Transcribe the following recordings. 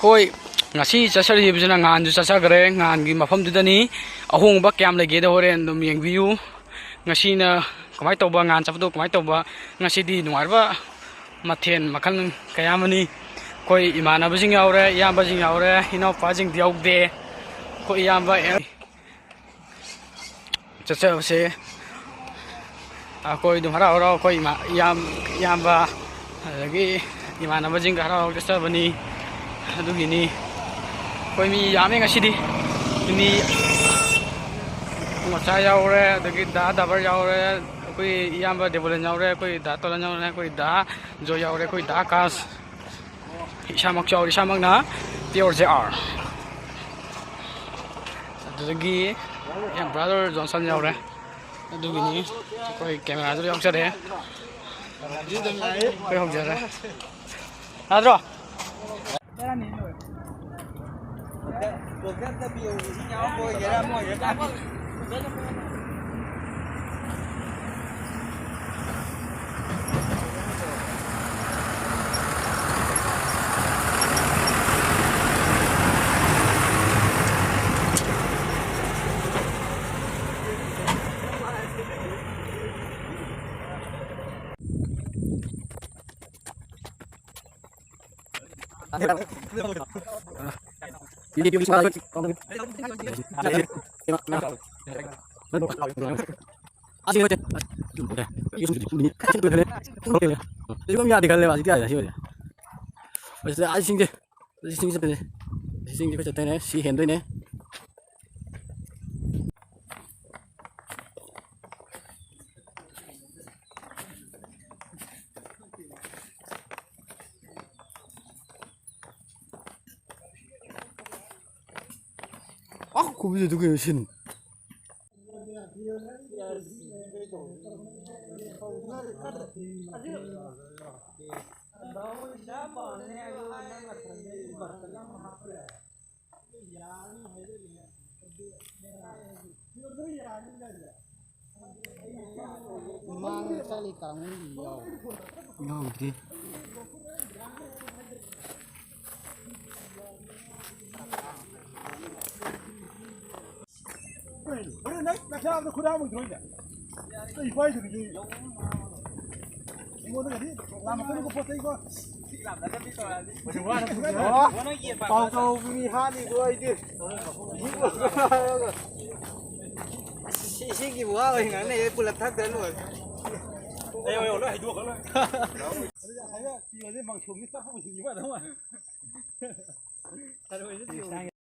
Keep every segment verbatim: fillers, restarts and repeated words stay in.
ꯑꯩꯈꯣꯏ ꯉꯁꯤ ꯆꯠꯆꯔꯤꯕꯁꯤꯅ ꯉꯍꯥꯟꯁꯨ ꯆꯠꯆꯈ꯭ꯔꯦ, ꯉꯍꯥꯟꯒꯤ ꯃꯐꯝꯗꯨꯗꯅꯤ꯫ ꯑꯍꯣꯡꯕ ꯀꯌꯥꯝ ꯂꯩꯒꯦꯗ ꯍꯣꯔꯦꯟ ꯑꯗꯨꯝ ꯌꯦꯡꯕꯤꯌꯨ꯫ ꯉꯁꯤꯅ ꯀꯃꯥꯏꯅ ꯇꯧꯕ, ꯉꯍꯥꯟ ꯆꯠꯄꯗꯣ ꯀꯃꯥꯏꯅ ꯇꯧꯕ, ꯉꯁꯤꯗꯤ ꯅꯨꯡꯉꯥꯏꯔꯕ ꯃꯊꯦꯜ ꯃꯈꯜ ꯀꯌꯥ ꯑꯃꯅꯤ꯫ ꯑꯩꯈꯣꯏ ꯏꯃꯥꯟꯅꯕꯁꯤꯡ ꯌꯥꯎꯔꯦ, ꯏꯌꯥꯝꯕꯁꯤꯡ ꯌꯥꯎꯔꯦ, ꯏꯅꯥꯎꯄꯥꯁꯤꯡꯗꯤ ꯌꯥꯎꯗꯦ꯫ ꯑꯩꯈꯣꯏ ꯏꯌꯥꯝꯕ ꯑꯦ-, ꯆꯠꯆꯕꯁꯦ ꯑꯩꯈꯣꯏ ꯑꯗꯨꯝ ꯍꯔꯥꯎ ꯍꯔꯥꯎ ꯑꯩꯈꯣꯏ ꯏꯃꯥ-, ꯏꯌꯥꯝ-, ꯏꯌꯥꯝꯕ ꯑꯗꯒꯤ ꯏꯃꯥꯟꯅꯕꯁꯤꯡꯒ ꯍꯔꯥꯎ ꯍꯔꯥꯎ ꯆꯠꯆꯕꯅꯤ꯫ ꯑꯗꯨꯒꯤꯅꯤ꯫ ꯑꯩꯈꯣꯏ ꯃꯤ ꯌꯥꯝꯃꯦ ꯉꯁꯤꯗꯤ꯫ ꯃꯤ ꯃꯆꯥ ꯌꯥꯎꯔꯦ, ꯑꯗꯒꯤ ꯗꯥ ꯗꯥꯕꯔ ꯌꯥꯎꯔꯦ, ꯑꯩꯈꯣꯏ ꯏꯌꯥꯝꯕ ꯗꯦꯕꯣꯂꯟ ꯌꯥꯎꯔꯦ, ꯑꯩꯈꯣꯏ ꯗꯥ ꯇꯣꯂꯟ ꯌꯥꯎꯔꯦ, ꯑꯩꯈꯣꯏ ꯗꯥ ꯖꯣꯏ ꯌꯥꯎꯔꯦ, ꯑꯩꯈꯣꯏ ꯗꯥ ꯑꯀꯥꯁ, ꯏꯁꯥꯃꯛꯁꯨ ꯌꯥꯎꯔꯦ, ꯏꯁꯥꯃꯛꯅ ꯄꯤꯌꯣꯔ ꯖꯦ ꯑꯥꯔ꯫ ꯑꯗꯨꯗꯒꯤ ꯕ꯭ꯔꯥꯗꯔ ꯖꯣꯟꯁꯟ ꯌꯥꯎꯔꯦ꯫ ꯑꯗꯨꯒꯤꯅꯤ ꯑꯩꯈꯣꯏ ꯀꯦꯃꯦꯔꯥꯁꯨ ꯌꯥꯎꯖꯔꯦ꯫ ꯑꯩꯈꯣꯏ ꯍꯧꯖꯔꯦ꯫ ꯌꯥꯗ꯭ꯔꯣ? ꯑꯁꯤꯁꯤꯡꯁꯦ, ꯑꯁꯤꯁꯤꯡꯁꯦ ꯆꯠꯇꯣꯏꯅꯦ, ꯑꯁꯤꯁꯤꯡꯁꯦ ꯑꯩꯈꯣꯏ ꯆꯠꯇꯣꯏꯅꯦ, ꯁꯤ ꯍꯦꯟꯗꯣꯏꯅꯦ꯫ ꯑꯥ, ꯈꯨꯕꯤꯗꯨ ꯀꯩꯅꯣ ꯁꯤꯟ꯫ ꯃꯃꯥꯡꯗ ꯆꯠꯂꯤ ꯀꯥꯡꯕꯨꯗꯤ ꯌꯥꯎ-, ꯌꯥꯎꯗꯦ꯫ ꯆꯥꯛ ꯆꯥꯕꯗ ꯈꯨꯗꯥ ꯑꯃꯨꯛ ꯊꯣꯛꯏꯅꯦ꯫ ꯑꯩ ꯏꯄꯥꯏꯗꯨꯗꯤ ꯑꯩꯉꯣꯟꯗꯒꯗꯤ ꯂꯥꯝꯃꯛꯀꯅꯨꯀꯣ ꯄꯣꯠ ꯆꯩꯀꯣ꯫ ꯄꯥꯎ ꯇꯧꯕ ꯃꯤ ꯍꯥꯠꯂꯤꯗꯣ ꯑꯩꯗꯤ꯫ ꯏꯁꯤꯡꯒꯤ ꯋꯥ ꯑꯣꯏ ꯉꯥꯡꯅꯩ, ꯄꯨꯂꯞ ꯊꯛꯇ ꯂꯣꯏꯔꯦ꯫ ꯑꯌꯣ, ꯑꯌꯣ, ꯂꯣꯏ ꯍꯩꯗꯣꯛꯈ꯭ꯔꯣ, ꯂꯣꯏ꯫ ꯑꯗꯨꯗꯤ ꯉꯁꯥꯏꯅ ꯄꯤꯕꯁꯦ ꯃꯪꯁꯣꯝꯒꯤ ꯆꯥꯛ ꯐꯥꯎ ꯁꯤꯈꯤꯕ ꯑꯗꯨꯝ꯫ ꯊꯔꯣꯏꯁꯦ ꯄꯤꯌꯨ꯫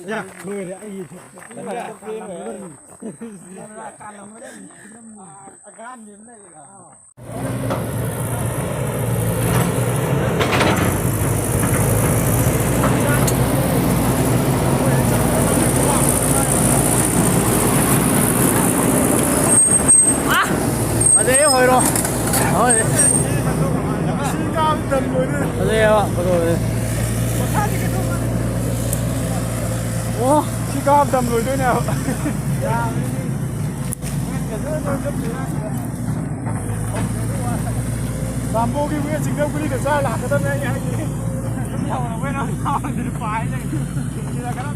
ꯌꯥ, ꯂꯣꯏꯔꯦ ꯑꯩꯒꯤꯁꯨ꯫ ꯑꯗꯩ ꯍꯣꯏꯔꯣ꯫ ꯍꯣꯏ꯫ ꯐꯖꯩꯌꯦꯕ ꯐꯣꯇꯣꯁꯦ꯫ ꯑꯣ꯫ ꯁꯤ ꯀꯥꯕ ꯇꯝ ꯂꯣꯏꯗꯣꯏꯅꯦꯕ꯫ ꯔꯥꯝꯕꯣꯒꯤ ꯋꯦꯠꯁꯤꯡꯗꯣ ꯒꯨꯂꯤꯗ ꯆꯥꯔ ꯂꯥꯛꯀꯗꯕꯅꯦ ꯑꯩ ꯍꯥꯏꯁꯤꯅꯤ꯫ ꯁꯨꯝ ꯌꯥꯎꯔꯕꯣꯏꯅ ꯄꯥꯏ ꯂꯩ꯫ ꯁꯤꯗ ꯈꯔ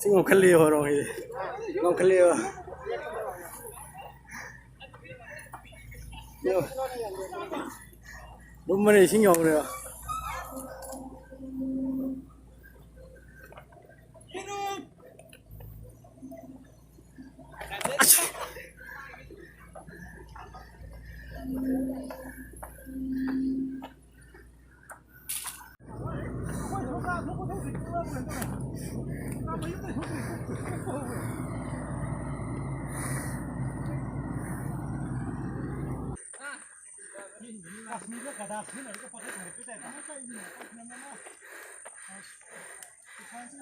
ꯁꯤ ꯉꯝꯈꯠꯂꯤ ꯍꯣꯔꯣꯡ ꯍꯤ꯫ ꯉꯝꯈꯠꯂꯤꯕ꯫ ꯂꯨꯝꯕꯅꯦ, ꯏꯁꯤꯡ ꯌꯧꯔꯦꯕ꯫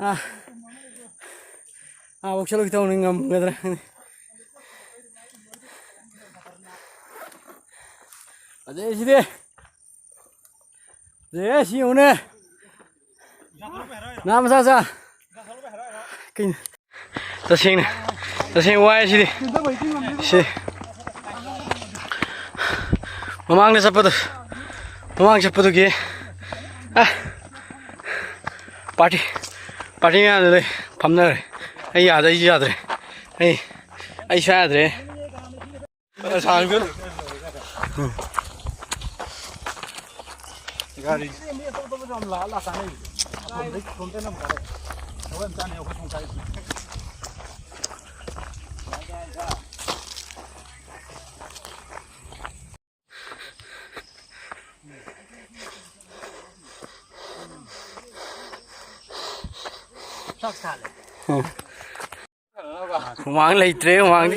ꯑꯥ, ꯑꯥꯐꯧ ꯆꯠꯂꯨꯒꯦ ꯇꯧꯅꯤ, ꯉꯝꯒꯗ꯭ꯔꯥ ꯈꯪꯗꯦ꯫ ꯐꯖꯩ ꯁꯤꯗꯤ꯫ ꯐꯖꯩꯌꯦ, ꯁꯤ ꯌꯦꯡꯉꯨꯅꯦ꯫ ꯉꯥ ꯃꯆꯥ ꯃꯆꯥ꯫ ꯀꯩꯅꯣ? ꯇꯁꯦꯡꯅ, ꯇꯁꯦꯡꯅ ꯋꯥꯏ ꯁꯤꯗꯤ꯫ ꯁꯤ ꯃꯃꯥꯡꯗ ꯆꯠꯄꯗꯣ, ꯃꯃꯥꯡ ꯆꯠꯄꯗꯨꯒꯤ, ꯑ, ꯄꯥꯔꯇꯤ, ꯄꯥꯔꯇꯤ ꯃꯌꯥꯝꯗꯨ ꯂꯣꯏ ꯐꯝꯅꯔꯦ꯫ ꯑꯩ ꯌꯥꯗ꯭ꯔꯦ, ꯑꯩꯁꯨ ꯌꯥꯗ꯭ꯔꯦ꯫ ꯑꯩ, ꯑꯩ ꯁ꯭ꯋꯥꯏ ꯌꯥꯗ꯭ꯔꯦ꯫ ꯑꯁꯥꯡꯕ꯫ ꯒꯥꯔꯤ꯫ ꯍꯨꯃꯥꯡ ꯂꯩꯇ꯭ꯔꯦ, ꯍꯨꯃꯥꯡꯗꯤ꯫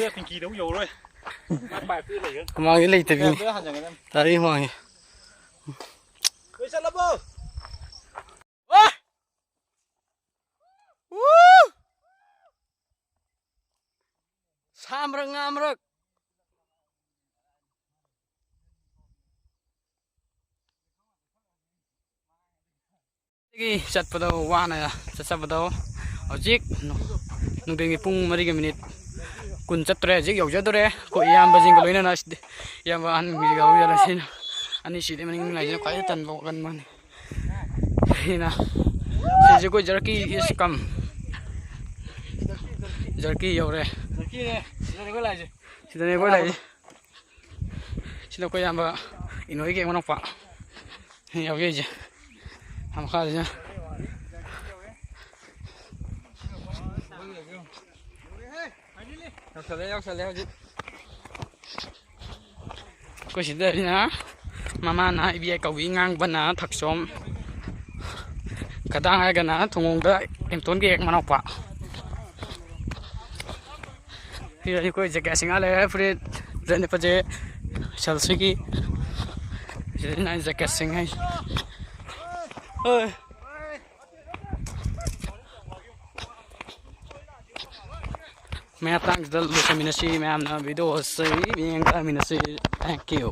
ꯍꯨꯃꯥꯡꯗꯤ ꯂꯩꯇꯕꯤꯅꯤ꯫ ꯇꯥꯔꯤ ꯍꯨꯃꯥꯡꯁꯦ꯫ ꯁꯥ ꯃꯔꯛ, ꯉꯥ ꯃꯔꯛ꯫ ꯆꯠꯄꯗꯣ ꯋꯥꯅ ꯆꯠꯆꯕꯗꯣ ꯍꯧꯖꯤꯛ ꯅꯨꯡꯊꯤꯟꯒꯤ ꯄꯨꯡ ꯃꯔꯤꯒ ꯃꯤꯅꯤꯠ ꯀꯨꯟ ꯆꯠꯇ꯭ꯔꯦ꯫ ꯍꯧꯖꯤꯛ ꯌꯧꯖꯗꯣꯔꯦ꯫ ꯑꯩꯈꯣꯏ ꯏꯌꯥꯝꯕꯁꯤꯡꯒ ꯂꯣꯏꯅꯅ ꯁꯤꯗ ꯏꯌꯥꯝꯕ ꯑꯍꯟꯁꯤꯡꯁꯤꯒ ꯍꯧꯖꯤꯛ ꯁꯤꯅ ꯑꯅꯤꯁꯤꯗꯤ ꯃꯅꯤꯡ ꯂꯩꯁꯤꯅ ꯈ꯭ꯋꯥꯏꯗꯒꯤ ꯇꯟꯕ ꯋꯥꯈꯜ ꯑꯃꯅꯤ꯫ ꯑꯩꯅ ꯁꯤꯁꯦ ꯑꯩꯈꯣꯏ ꯖꯔꯀꯤ ꯏꯁ ꯀꯝ ꯖꯔꯀꯤ ꯌꯧꯔꯦ꯫ ꯁꯤꯗꯅꯦ ꯑꯩꯈꯣꯏ ꯂꯥꯛꯏꯁꯦ꯫ ꯁꯤꯗ ꯑꯩꯈꯣꯏ ꯏꯌꯥꯝꯕ ꯏꯅꯣꯏꯒꯤ ꯃꯅꯥꯎꯄꯥ ꯌꯥꯎꯖꯩꯁꯦ꯫ ꯑꯥ ꯃꯈꯥꯁꯤꯅ ꯌꯧꯁꯜꯂꯦ, ꯌꯧꯁꯜꯂꯦ ꯍꯧꯖꯤꯛ꯫ ꯑꯩꯈꯣꯏ ꯁꯤꯗꯅ ꯃꯃꯥꯅ ꯏꯕꯦ ꯀꯧꯏ, ꯉꯥꯡꯕꯅ ꯊꯛꯆꯣꯝ, ꯈꯗꯥꯡ ꯍꯥꯏꯔꯒꯅ ꯊꯨꯡꯉꯣꯡꯗ ꯏꯝꯇꯣꯟꯒꯤ ꯍꯦꯛ ꯃꯅꯥꯎꯄꯥ꯫ ꯁꯤꯗ ꯑꯩꯈꯣꯏ ꯖꯦꯀꯦꯠꯁꯤꯡ ꯉꯥꯛ ꯂꯩꯔꯦ꯫ ꯐꯨꯔꯤꯠ, ꯐꯨꯔꯤꯠ ꯂꯤꯠꯄꯁꯦ ꯁꯦꯜꯁꯤꯒꯤ꯫ ꯁꯤꯗꯅ ꯖꯦꯀꯦꯠꯁꯤꯡ ꯍꯥꯏ꯫ ꯍꯣꯏ꯫ ꯃꯌꯥꯝ ꯇꯥꯡꯁꯤꯗ ꯂꯣꯏꯁꯤꯟꯃꯤꯟꯅꯁꯤ, ꯃꯌꯥꯝꯅ ꯚꯤꯗꯤꯑꯣ ꯑꯁꯤ ꯌꯦꯡꯃꯤꯟꯅꯁꯤ꯫ Thank you.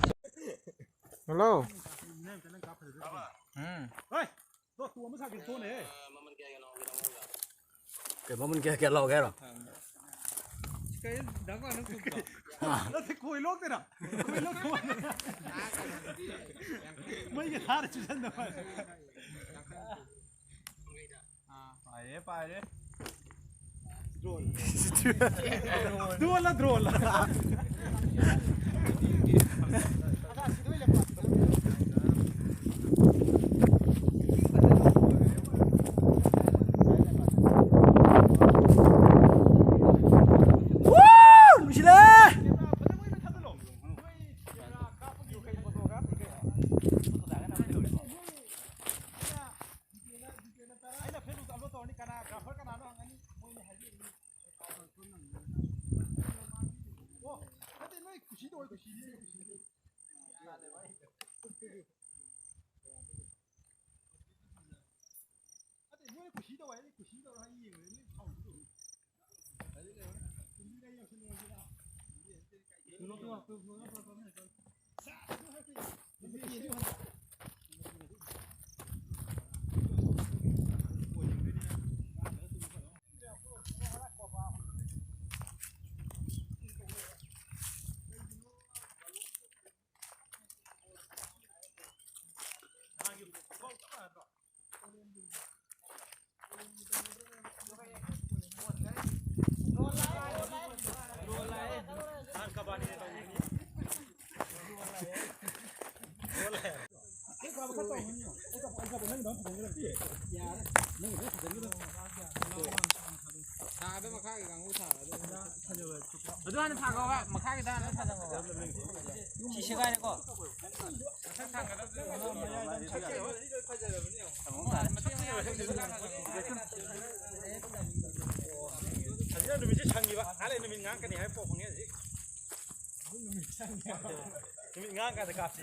Hello. ꯎꯝ꯫ ꯍꯣꯏ, ꯗꯣ ꯇꯨ ꯑꯃ ꯁꯥꯒꯦ ꯊꯣꯛꯅꯦ꯫ ꯀꯩ ꯃꯃꯜ ꯀꯌꯥ ꯀꯌꯥ ꯂꯧꯒꯦ ꯍꯥꯏꯔꯣ? ꯀꯩ ꯗꯥ ꯀꯣꯟꯅ ꯀꯨꯞꯄ? ꯅꯠꯇꯦ, ꯈꯣꯏ ꯂꯣꯛꯇꯦꯔꯥ? ꯈꯣꯏ ꯂꯣꯛ ꯊꯣꯛ-, ꯃꯩꯒ ꯊꯥꯔ ꯆꯨꯁꯟꯗꯕ꯫ ꯄꯥꯏꯔꯦ, ꯄꯥꯏꯔꯦ꯫ Drone꯫ Drone ꯂ, drone ꯂ? Woo! ꯅꯨꯡꯁꯤꯜꯂꯦ! ꯑꯩꯅ Facebook ꯇ upload ꯇꯧꯔꯅꯤ, ꯀꯅꯥ grapher ꯀꯅꯥꯅꯣ ꯍꯪꯉꯅꯤ, ꯃꯣꯏꯅ ꯍꯥꯏꯕꯤꯔꯅꯤ꯫ ꯑꯣ, ꯅꯠꯇꯦ, ꯅꯣꯏ ꯀꯨꯁꯤ ꯇꯧꯋꯦ, ꯀꯨꯁꯤ, ꯀꯨꯁꯤ꯫ ꯅꯠꯇꯦ, ꯅꯣꯏ ꯀꯨꯁꯤ ꯇꯧꯋꯦ ꯍꯥꯏꯗꯤ ꯀꯨꯁꯤ ꯇꯧꯔ ꯍꯥꯏ ꯌꯦꯡꯉꯨꯔꯦ, ꯅꯣꯏ ꯁꯥꯎꯔꯤꯗꯣ꯫ ꯑꯗꯨ ꯍꯥꯟꯅ ꯊꯥꯈꯣ, ꯃꯈꯥꯒꯤꯗ ꯍꯥꯟꯅ ꯊꯥꯖꯤꯜꯂꯣ꯫ ꯁꯤ ꯁꯦꯒꯥꯏꯔꯦꯀꯣ꯫ ꯍꯧꯖꯤꯛꯅ ꯅꯨꯃꯤꯠꯁꯦ ꯁꯪꯉꯤꯕ, ꯉꯥꯏꯍꯥꯛ ꯂꯩ ꯅꯨꯃꯤꯠ ꯉꯥꯡꯀꯅꯤ ꯍꯥꯏꯕ ꯄꯥꯎ ꯐꯪꯉꯦ ꯍꯧꯖꯤꯛ꯫ ꯅꯨꯃꯤꯠ ꯉꯥꯡꯀꯥꯟꯗ ꯀꯥꯞꯁꯤ꯫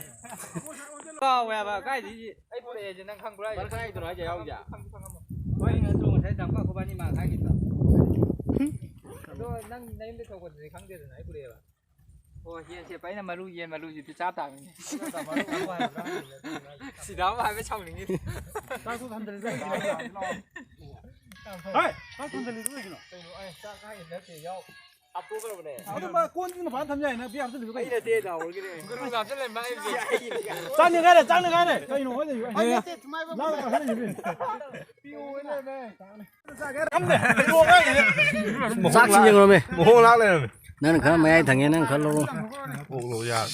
ꯀꯥꯎꯋꯦ ꯍꯥꯏꯕ, ꯀꯥꯏꯗꯒꯤ ꯑꯩ ꯄꯨꯔꯛꯑꯦꯁꯦ ꯅꯪ ꯈꯪꯕ꯭ꯔꯥ? ꯍꯥꯏꯁꯦ ꯀꯥꯏꯗꯅꯣ ꯍꯥꯏꯁꯦ ꯌꯥꯎꯔꯤꯁꯦ? ꯍꯣꯏ, ꯅꯠꯇ꯭ꯔꯣ ꯉꯁꯥꯏ ꯇꯥꯃꯣ ꯑꯩꯈꯣꯏꯕꯥꯅꯤ ꯃꯥ ꯍꯥꯏꯈꯤꯕꯗꯣ? ꯑꯗꯣ ꯅꯪ ꯅꯌꯨꯝꯗ ꯊꯣꯛꯄꯗꯨꯗꯤ ꯈꯪꯗꯦꯗꯅ ꯑꯩ ꯄꯨꯔꯛꯑꯦꯕ꯫ ꯑꯣ, ꯌꯦꯟ ꯁꯦꯠꯄ ꯑꯩꯅ ꯃꯔꯨ, ꯌꯦꯟ ꯃꯔꯨꯁꯤꯗꯤ ꯆꯥ ꯇꯥꯕꯅꯤꯅꯦ꯫ ꯁꯤꯗꯥ ꯑꯃ ꯍꯥꯏꯕ ꯁꯥꯎꯅꯤꯡꯉꯤ꯫ ꯆꯥꯛꯁꯨ ꯊꯝꯖꯤꯜꯂꯤꯗꯨ ꯀꯩꯒꯤꯅꯣ? ꯍꯣꯏ, ꯆꯥꯛ ꯊꯝꯖꯤꯜꯂꯤꯗꯨ ꯀꯩꯒꯤꯅꯣ? ꯀꯩꯅꯣ, ꯑꯩ ꯆꯥꯛ ꯍꯥꯏ ꯅꯠꯇꯦ, ꯌꯥꯎ꯫ ꯍꯥꯞꯇꯣꯛꯈ꯭ꯔꯕꯅꯦ꯫ ꯑꯗꯨꯝꯕ ꯀꯣꯟꯁꯤꯡ ꯃꯄꯥꯟ ꯊꯝ ꯌꯥꯏꯅ, ꯕꯤꯌꯥ ꯍꯥꯞꯆꯤꯜꯂꯤꯗꯨ ꯀꯩꯒꯤꯅꯣ? ꯑꯩ ꯅꯠꯇꯦ, ꯗꯥꯎꯔꯒꯤꯅꯦ꯫ ꯒꯨꯔꯨ ꯍꯥꯞꯆꯤꯜꯂꯦ, ꯃꯥ ꯑꯩꯁꯦ꯫ ꯆꯥꯛꯅꯤ ꯀꯥꯏꯔꯦ, ꯆꯥꯛꯅꯤ ꯀꯥꯏꯔꯦ꯫ ꯀꯩꯅꯣ ꯍꯣꯏ ꯂꯩꯌꯨ꯫ ꯂꯥꯛꯑꯣ, ꯂꯥꯛꯑꯣ, ꯂꯥꯛꯑꯣ꯫ ꯆꯥꯛꯁꯤ ꯌꯦꯡꯉꯝꯃꯦ꯫ ꯃꯑꯣꯡ ꯂꯥꯛ ꯂꯩꯔꯝꯃꯦ꯫ ꯅꯪꯅ ꯈꯔ ꯃꯌꯥꯏ ꯊꯪꯉꯦ, ꯅꯪ ꯈꯔ ꯂꯧꯔꯣ꯫ ꯀꯣꯛ ꯂꯧ ꯌꯥꯔꯦ꯫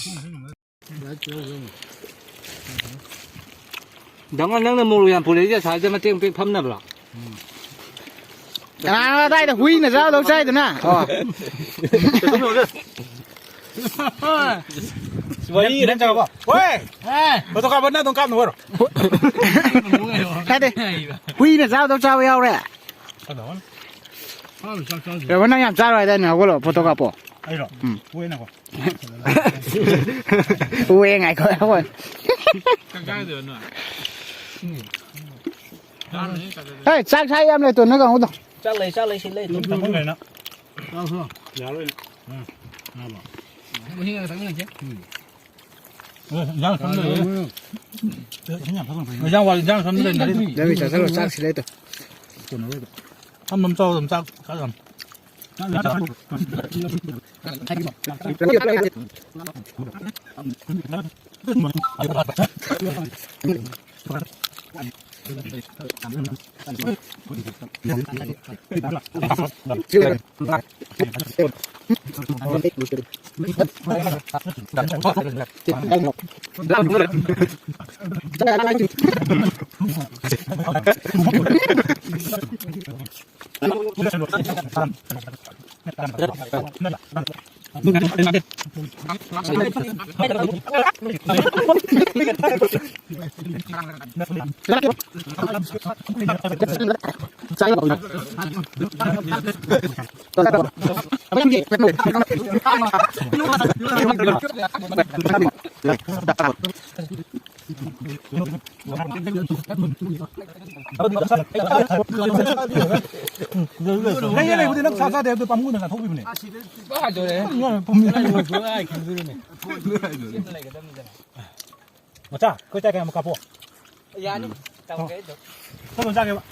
ꯗꯥ ꯉꯥ, ꯅꯪꯅ ꯃꯣꯔꯣꯛ ꯌꯥꯝ ꯄꯨꯔꯛꯏꯁꯦ ꯑꯁꯥꯏꯗ ꯃꯇꯦꯛ ꯃꯇꯦꯛ ꯐꯝꯅꯕ꯭ꯔꯣ? ꯀꯅꯥꯅꯣ ꯑꯗꯥꯏꯗ ꯍꯨꯏꯅ ꯆꯥꯗꯧ ꯆꯥꯏꯗꯨꯅ? ꯑꯣ꯫ ꯋꯥꯔꯤ ꯅꯪ ꯆꯪꯉꯕꯣ? ꯍꯣꯏ! ꯐꯣꯇꯣ ꯀꯥꯞꯄ ꯅꯪ ꯑꯗꯨꯝ ꯀꯥꯞꯅꯨ ꯑꯣꯏꯔꯣ꯫ ꯅꯠꯇꯦ꯫ ꯍꯨꯏꯅ ꯆꯥꯗꯧ ꯆꯥꯕ ꯌꯥꯎꯔꯦ꯫ ꯀꯩꯗꯧꯕꯅꯣ? ꯔꯦꯕꯣ, ꯅꯪ ꯌꯥꯝ ꯆꯥꯔꯣꯏ ꯍꯥꯏꯗꯥꯏꯅꯦ? ꯍꯧꯒꯠꯂꯣ, ꯐꯣꯇꯣ ꯀꯥꯞꯄꯣ꯫ ꯑꯩꯔꯣ? ꯎꯝ꯫ ꯍꯣꯏ, ꯉꯥꯏꯈꯣ꯫ ꯎꯋꯦ, ꯉꯥꯏꯈꯣ, ꯉꯥꯏꯈꯣ꯫ ꯀꯥꯏ ꯆꯥꯗꯣꯏꯕ ꯅꯣꯏ? ꯆꯥꯔꯅꯤ, ꯀꯥꯏ ꯆꯥꯗꯣꯏꯕ? ꯍꯦ, ꯆꯥꯛ ꯆꯥ ꯌꯥꯝ ꯂꯩꯇꯣ, ꯅꯣꯏ ꯀꯥꯡꯕꯨꯗꯣ꯫ ꯆꯥꯛ ꯂꯩ, ꯆꯥꯛ ꯂꯩ, ꯁꯤ ꯂꯩ꯫ ꯌꯥꯔꯣꯏꯅ꯫ ꯎꯝ꯫ ꯃꯍꯤ ꯈꯛꯇꯪ ꯂꯩꯁꯦ꯫ ꯎꯝ꯫ ꯑꯦ, ꯏꯟꯖꯥꯡ ꯁꯝ ꯂꯩꯔꯦ꯫ ꯏꯟꯖꯥꯡ ꯋꯥꯠꯂꯤ, ꯏꯟꯖꯥꯡ ꯁꯝ ꯂꯩꯔꯦ꯫ ꯅꯪ ꯆꯥꯁꯜꯂꯣ, ꯆꯥꯛ ꯁꯤ ꯂꯩꯇꯣ꯫ ꯀꯩꯅꯣ ꯂꯩꯕ꯫ ꯁꯝ ꯑꯗꯨꯝ ꯆꯥꯎ, ꯑꯗꯨꯝ ꯆꯥꯛ, ꯆꯥꯛ ꯌꯥꯝ꯫ ꯂꯩꯌꯦ, ꯂꯩꯕꯨꯗꯤ ꯅꯪ ꯆꯥ ꯆꯥꯗꯦ ꯍꯥꯏꯕꯗꯣ ꯄꯥꯝꯃꯨꯗꯅ ꯆꯥꯊꯣꯛꯄꯤꯕꯅꯦ꯫ ꯃꯆꯥ, ꯑꯩꯈꯣꯏ ꯆꯥꯛ ꯀꯌꯥꯝ ꯀꯥꯞꯄꯣ? ꯌꯥꯅꯤ꯫ ꯇꯧꯒꯦ ꯑꯩ ꯑꯗꯨꯝ꯫ ꯑꯩꯈꯣꯏ ꯑꯗꯨꯝ ꯆꯥꯒꯦꯕ꯫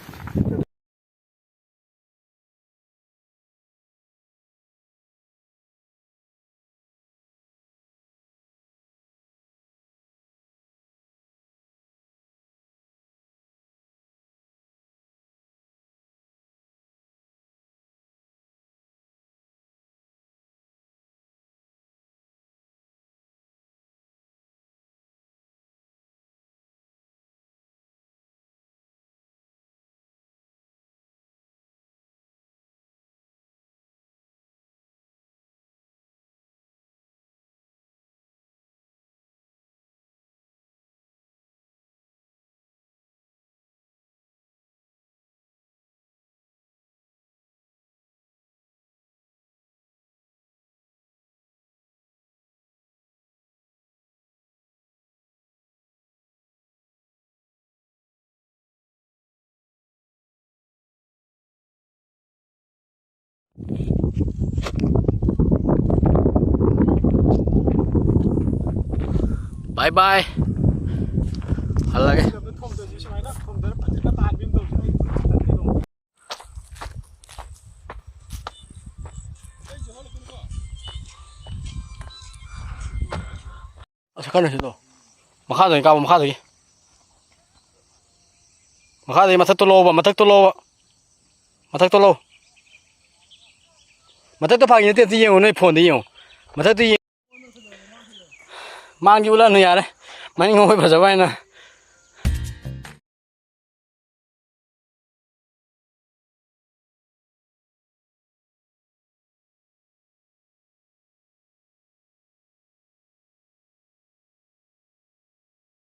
Bye bye. ꯍꯜꯂꯒꯦ꯫ ꯑꯁ, ꯀꯟꯅ ꯁꯤꯠꯂꯣ꯫ ꯃꯈꯥꯗꯒꯤ ꯀꯥꯞꯄꯣ, ꯃꯈꯥꯗꯒꯤ꯫ ꯃꯈꯥꯗꯒꯤ ꯃꯊꯛꯇꯣ ꯂꯧꯑꯣꯕ, ꯃꯊꯛꯇꯣ ꯂꯧꯑꯣꯕ꯫ ꯃꯊꯛꯇꯣ ꯂꯧ꯫ ꯃꯊꯛꯇꯣ ꯐꯥꯒꯤ ꯅꯠꯇꯦ, ꯑꯝꯇ ꯌꯦꯡꯉꯣ, ꯅꯣꯏ ꯐꯣꯟꯗ ꯌꯦꯡꯉꯣ꯫ ꯃꯊꯛꯇꯣ ꯌꯦꯡ-, ꯃꯥꯡꯒꯤ ꯎꯠꯂꯛꯑꯅꯨ ꯌꯥꯔꯦ꯫ ꯃꯅꯤꯡ ꯑꯣꯏ ꯐꯖꯕ ꯍꯥꯏꯅ꯫